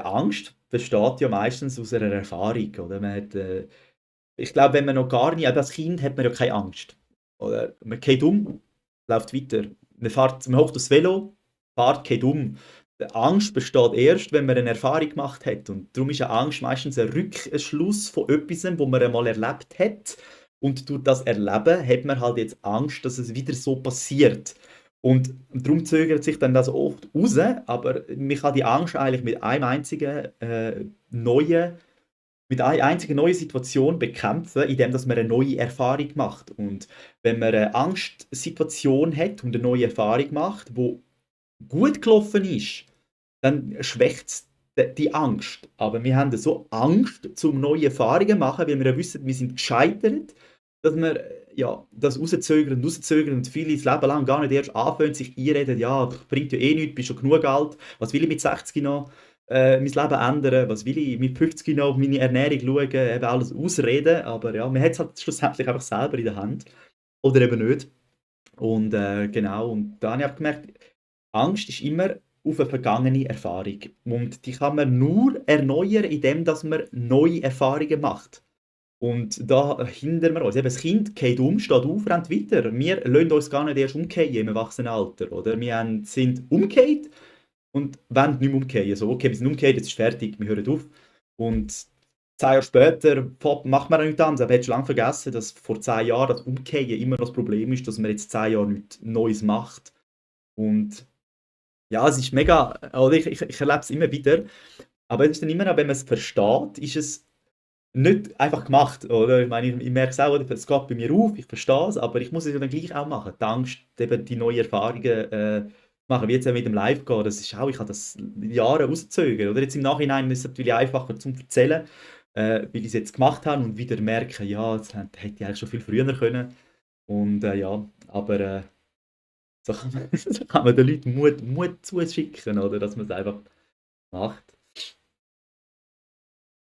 Angst besteht ja meistens aus einer Erfahrung, oder? Ich glaube, wenn man noch gar nie, als Kind hat man ja keine Angst. Oder? Man geht um, läuft weiter. Man hockt aufs Velo, fährt, geht um. Die Angst besteht erst, wenn man eine Erfahrung gemacht hat. Und darum ist eine Angst meistens ein Rückschluss von etwas, wo man einmal erlebt hat. Und durch das Erleben hat man halt jetzt Angst, dass es wieder so passiert. Und darum zögert sich dann das oft raus, aber man kann die Angst eigentlich mit einer einzigen neuen Situation bekämpfen, indem dass man eine neue Erfahrung macht. Und wenn man eine Angstsituation hat und eine neue Erfahrung macht, wo gut gelaufen ist, dann schwächt es die Angst. Aber wir haben so Angst, zum neue Erfahrungen zu machen, weil wir ja wissen, wir sind gescheitert, dass wir ja, das rauszögern und viele das Leben lang gar nicht erst anfangen, sich einreden, ja, bringt ja eh nichts, bist schon genug alt, was will ich mit 60 noch mein Leben ändern, was will ich mit 50 noch auf meine Ernährung schauen, eben alles ausreden, aber ja, man hat es halt schlussendlich einfach selber in der Hand oder eben nicht. Und genau, und da habe ich auch gemerkt, Angst ist immer auf eine vergangene Erfahrung. Und die kann man nur erneuern, indem dass man neue Erfahrungen macht. Und da hindern wir uns. Eben, das Kind geht um, steht auf, rennt weiter. Wir lassen uns gar nicht erst umkehren im Erwachsenenalter. Oder? Sind umgekehrt und wollen nicht mehr umkehren. So, okay, wir sind umgekehrt, jetzt ist fertig, wir hören auf. Und 10 Jahre später macht man nichts anderes. Aber hättest du lange vergessen, dass vor 10 Jahren das Umkehren immer noch das Problem ist, dass man jetzt 10 Jahre nichts Neues macht. Und ja, es ist mega, oder ich erlebe es immer wieder. Aber es ist dann immer noch, wenn man es versteht, ist es nicht einfach gemacht, oder? Ich meine, ich merke es auch, oder? Es geht bei mir auf, ich verstehe es, aber ich muss es ja dann gleich auch machen. Die Angst, eben die neuen Erfahrungen machen, wie jetzt auch mit dem Live-Gehen, das ist auch, ich habe das Jahre ausgezögert, oder? Jetzt im Nachhinein ist es natürlich einfacher zum Erzählen, weil ich es jetzt gemacht habe und wieder merke, ja, hätte ich eigentlich schon viel früher können. Und ja, aber so kann man, so kann man den Leuten Mut zuschicken, oder? Dass man es einfach macht.